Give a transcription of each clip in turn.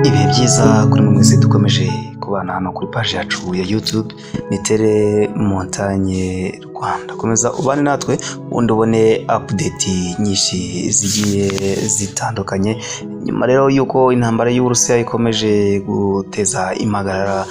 Ibihe byiza kuri mwese dukomeje kubana hano kuri page yacu ya YouTube Nitere Montagne Rwanda. Komeza ubane natwe ubundi ubone update nyinshi zigiye zitandukanye. Nyuma rero yuko intambara y'Uburusiya ikomeje guteza impagarara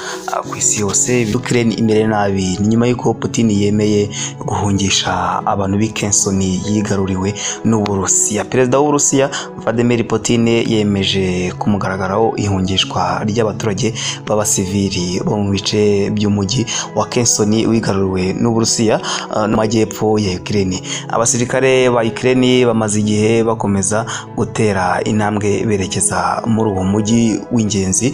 ku isi yose, Ukraine imere nabi. Ni nyuma yuko Putin yemeye guhungisha abantu b'i Kherson yigaruriwe n'Uburusiya. Perezida w'Uburusiya Vladimir Putin yemeje ku mugaragaro ihungishwa ry'abaturage b'abasivili bo mu bice by'umujyi wa Kherson wigaruriwe n'Uburusiya no majyepfo ya Ukraine. Abasirikare ba Ukraine bamaze igihe bakomeza gutera intambwe berekeza muri uwo mujyi w'ingenzi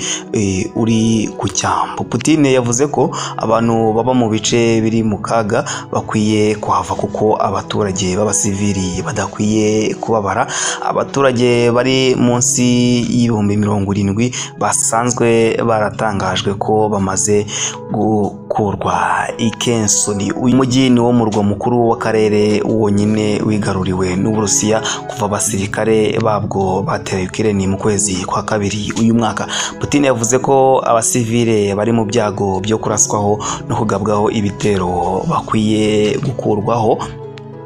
uri ku cyambu. Putin yavuze ko abantu baba mu bice biri mu kaga bakwiye kuhava kuko abaturage b'abasivili badakwiye kubabara. Abaturage bari munsi y'ibihumbi 70 basanzwe baratangajwe ko bamaze gukurwa i Kherson. Uyu mujyi ni wo murwa mukuru w'akarere wonyine wigaruriwe n'Uburusiya kuva abasirikare babwo batera Ukraine mu kwezi kwa kabiri uyu mwaka. Putin yavuze ko abasivile bari mu byago byo kuraswaho no kugabwaho ibitero bakwiye gukurwaho.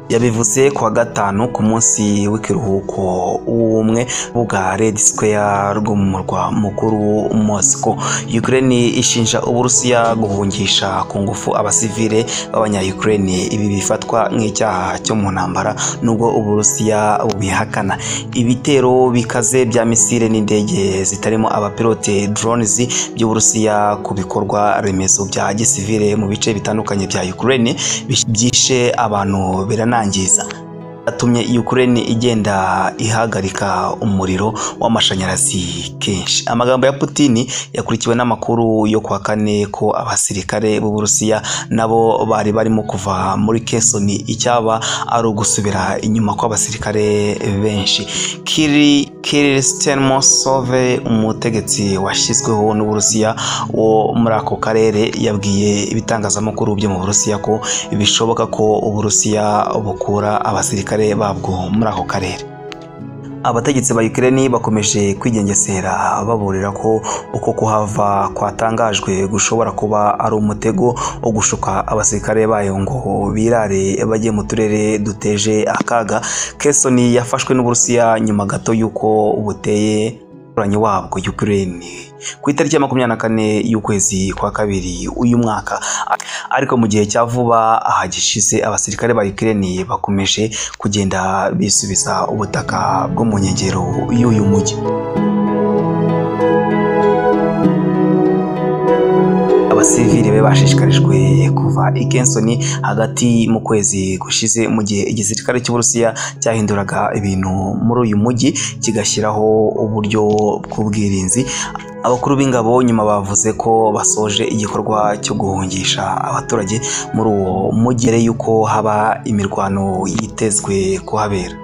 Yabivuze kuwa gatanu ku munsi w'ikiruhuko w'ubumwe bwa Red Square rwo mu murwa mukuru Moscow. Ukraine ishinja Uburusiya guhungisha ku ngufu abasivile b'abanya-Ukraine. Ibi bifatwa nk'icyaha cyo mu ntambara nubwo Uburusiya bubihakana. Ibitero bikaze bya misile n'indege zitarimo abapilote drones by'Uburusiya ku bikorwa remezo bya gisivile mu bice bitandukanye bya Ukraine byishe abantu birana atumye Ukraine igenda ihagarika umuriro w'amashanyarazi kenshi. Amagambo ya Putin yakurikiwe n'amakuru yo kwa kane ko abasirikare b'Uburusiya nabo bari barimo kuva muri Kherson, icyaba ari ugusubira inyuma kw'abasirikare benshi. Kirill Stremousov, umutegetsi washyizweho n'Uburusiya wo muri ako karere, yabwiye ibitangazamakuru byo mu Burusiya ko bishoboka ko Uburusiya bukura abasirikare babwo muri ako karere. Abategetsi ba Ukraine bakomeje kwigengesera baburira ko uko kuhava kwatangajwe gushobora kuba ari umutego wo gushuka abasirikare bayo ngo birare bajye mu turere duteje akaga. Kherson yafashwe n'Uburusiya nyuma gato y'uko buteye umuturanyi wabwo Ukraine ku itariki ya 24 y'ukwezi kwa kabiri uyu mwaka. Ariko mu gihe cya vuba ahagishize abasirikare ba Ukraine bakomeje kugenda bisubiza ubutaka bwo mu nkengero y'uyu mujyi. Abasivili be bashishikarijwe kuva i Kherson hagati mu kwezi gushize, mu gihe igisirikare cy'Uburusiya cyahinduraga ibintu muri uyu mujyi kigashyiraho uburyo bw'ubwirinzi. Abakuru b'ingabo nyuma bavuze ko basoje igikorwa cyo guhungisha abaturage muri uwo mujyi yuko haba imirwano yitezwe kuhabera.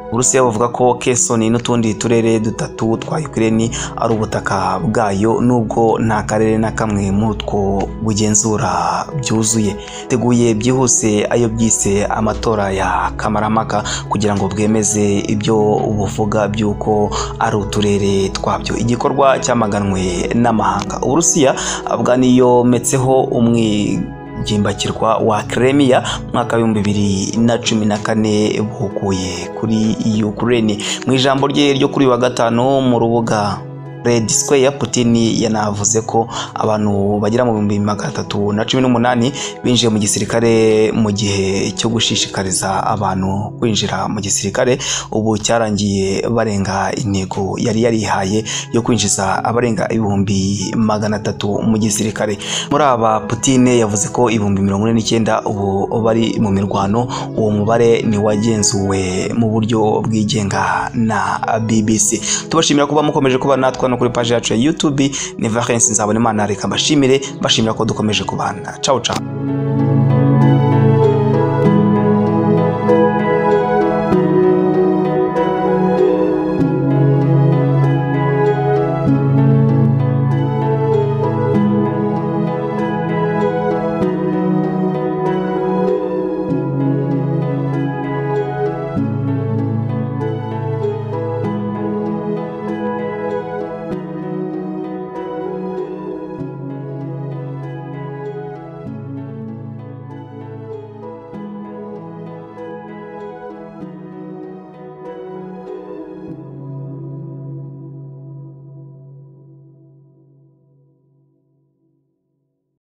Uburusiya buvuga ko Kherson n'utundi turere dutatu twa Ukraine ari ubutaka bwayo, nubwo nta karere na kamwe muri utwo bugenzura byuzuye. Teguye byihuse ayo byise amatora ya Kamarampaka kugira ngo bwemeze ibyo buvuga by'uko ari uturere twabyo. Igikorwa cyamaganwe n'amahanga. Uburusiya bwaniyometseho umwigimbakirwa wa Crimea mwaka 2014 buhukuye kuri Ukraine. Mu ijambo rye ryo kuri wa gatanu mu rubuga Red Square, Putin yanavuze ko abantu bagera mu 318 binjiye mu gisirikare mu gihe cyo gushishikariza abantu kwinjira mu gisirikare ubu cyarangiye barenga intego yari yarihaye yo kwinjiza abarenga 300,000 mu gisirikare. Muri aba Putin yavuze ko 49,000 ubu bari mu mirwano. Uwo mubare ni wagenzuwe mu buryo bwigenga na BBC. Tubashimira kuba mukomeje kuba natwe kuri page yacu ya YouTube. Ni Valens Nzabonimana, reka mbashimire, mbashimira ko dukomeje kubana. Ciao ciao.